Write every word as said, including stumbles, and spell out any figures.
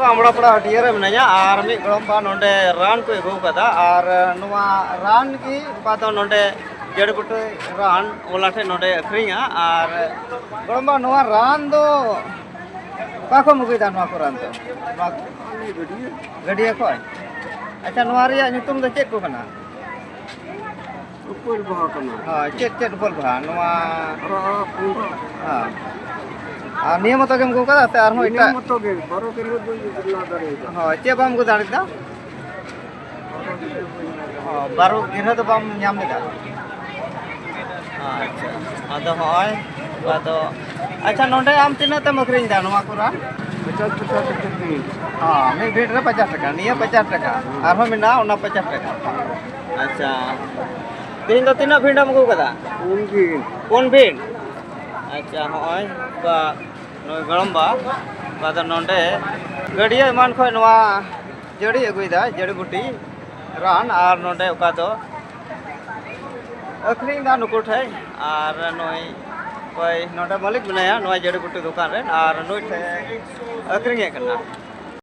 ᱟᱢᱲᱟ ᱯᱟᱲᱟ ᱦᱟᱹᱴᱭᱟᱹ ᱨᱮ ᱢᱤᱱᱟᱹᱧᱟ ᱟᱨ ᱢᱤᱫ ᱜᱚᱲᱚᱢ ᱵᱟ ᱱᱚᱰᱮ ᱨᱟᱱ ᱠᱚ ᱟᱹᱜᱩ ᱠᱟᱫᱟ᱾ ᱟᱨ ᱱᱚᱣᱟ ᱨᱟᱱ ᱜᱮ ᱚᱠᱟ ᱫᱚ ᱱᱚᱰᱮ ᱡᱟᱹᱲᱤ ᱵᱩᱴᱟᱹ ᱨᱟᱱ ᱚᱱᱟ ᱴᱷᱮᱱ ᱱᱚᱰᱮ ᱟᱹᱠᱷᱨᱤᱧᱟ᱾ ᱟᱨ ᱜᱚᱲᱚᱢ ᱵᱟ, ᱱᱚᱣᱟ ᱨᱟᱱ ᱫᱚ ᱚᱠᱟ ᱠᱷᱚᱱ ᱟᱹᱜᱩᱭᱮᱫᱟ ᱱᱚᱣᱟ ᱠᱚ ᱨᱟᱱ ᱫᱚ? ᱱᱚᱣᱟ ᱜᱟᱹᱰᱭᱟᱹ ᱠᱷᱚᱱ? ᱟᱪᱪᱷᱟ, ᱱᱚᱣᱟ ᱨᱮᱭᱟᱜ ᱧᱩᱛᱩᱢ ᱫᱚ ᱪᱮᱫ ᱠᱚ ᱠᱟᱱᱟ? ᱩᱯᱟᱹᱞ ᱵᱟᱦᱟ ᱠᱟᱱᱟ᱾ ᱦᱳᱭ, ᱪᱮᱫ ᱪᱮᱫ ᱩᱯᱟᱹᱞ ᱵᱟᱦᱟ? ᱱᱚᱣᱟ ᱟᱨᱟᱜ, ᱯᱩᱸᱰ᱾ ᱦᱮᱸ᱾ ᱟᱨ ᱱᱤᱭᱟᱹ ᱢᱚᱛᱚ ᱜᱮᱢ ᱟᱹᱜᱩ ᱠᱟᱫᱟ ᱥᱮ ᱟᱨᱦᱚᱸ ᱤᱱᱟᱹ ᱮᱴᱟᱜ? ᱢᱚᱛᱚ ᱜᱮ, ᱵᱟᱨᱚ ᱠᱤᱞᱳ ᱫᱚ ᱞᱟ ᱫᱟᱲᱮᱭᱟᱜᱼᱟ᱾ ᱦᱳᱭ, ᱪᱮᱫ ᱵᱟᱢ ᱟᱹᱜᱩ ᱫᱟᱲᱮᱭᱟᱫᱟ? ᱚ, ᱵᱟᱨᱚ ᱜᱤᱨᱟᱹ ᱫᱚ ᱵᱟᱢ ᱧᱟᱢ ᱞᱮᱫᱟ? ᱟᱪᱪᱷᱟ, ᱟᱫᱚ ᱦᱚᱸᱜᱼᱚᱭ, ᱟᱫᱚ, ᱟᱪᱪᱷᱟ, ᱱᱚᱰᱮ ᱟᱢ ᱛᱤᱱᱟᱹᱜ ᱛᱮᱢ ᱟᱹᱠᱷᱨᱤᱧ ᱮᱫᱟ ᱱᱚᱣᱟ ᱠᱚ ᱨᱟᱱ? ᱯᱚᱪᱟᱥ ᱯᱚᱪᱟᱥ ᱴᱟᱠᱟ ᱯᱤᱥ᱾ ᱦᱚᱸ, ᱢᱤᱫ ᱵᱷᱤᱲ ᱨᱮ ᱯᱚᱪᱟᱥ ᱴᱟᱠᱟ, ᱱᱤᱭᱟᱹ ᱯᱚᱪᱟᱥ ᱴᱟᱠᱟ, ᱟᱨᱦᱚᱸ ᱢᱮᱱᱟᱜᱼᱟ ᱚᱱᱟ ᱯᱚᱪᱟᱥ ᱴᱟᱠᱟ᱾ ᱟᱪᱪᱷᱟ, ᱛᱮᱦᱮᱧ ᱫᱚ ᱛᱤᱱᱟᱹᱜ ᱵᱷᱤᱲ ᱮᱢ ᱟᱹᱜᱩ ᱠᱟᱫᱟ? ᱯᱩᱱ ᱵᱷᱤᱲ᱾ ᱯᱩᱱ ᱵᱷᱤᱲ? ᱟᱪᱪᱷᱟ, ᱦᱚᱸᱜᱼᱚᱭ ᱵᱟ, ᱱᱩᱭ ᱜᱚᱲᱚᱢ ᱵᱟ, ᱵᱟ ᱫᱚ ᱱᱚᱰᱮ ᱜᱟᱹᱰᱭᱟᱹ ᱮᱢᱟᱱ ᱠᱷᱚᱱ ᱱᱚᱣᱟ ᱡᱟᱹᱲᱤ ᱟᱹᱜᱩᱭᱮᱫᱟ, ᱡᱟᱹᱲᱤ ᱵᱩᱴᱤ ᱨᱟᱱ, ᱟᱨ ᱱᱚᱰᱮ ᱚᱠᱟ ᱫᱚ ᱟᱹᱠᱷᱨᱤᱧ ᱫᱟ ᱱᱩᱠᱩ ᱴᱷᱮᱡ, ᱟᱨ ᱱᱩᱭ ᱚᱠᱚᱭ ᱱᱚᱰᱮ ᱢᱟᱹᱞᱤᱠ ᱢᱮᱱᱟᱭᱟ ᱱᱚᱣᱟ ᱡᱟᱹᱲᱤ ᱵᱩᱴᱤ ᱫᱚᱠᱟᱱ ᱨᱮ, ᱟᱨ ᱱᱩᱭ ᱴᱷᱮᱡ ᱟᱹᱠᱷᱨᱤᱧᱮᱫ ᱠᱟᱱᱟ᱾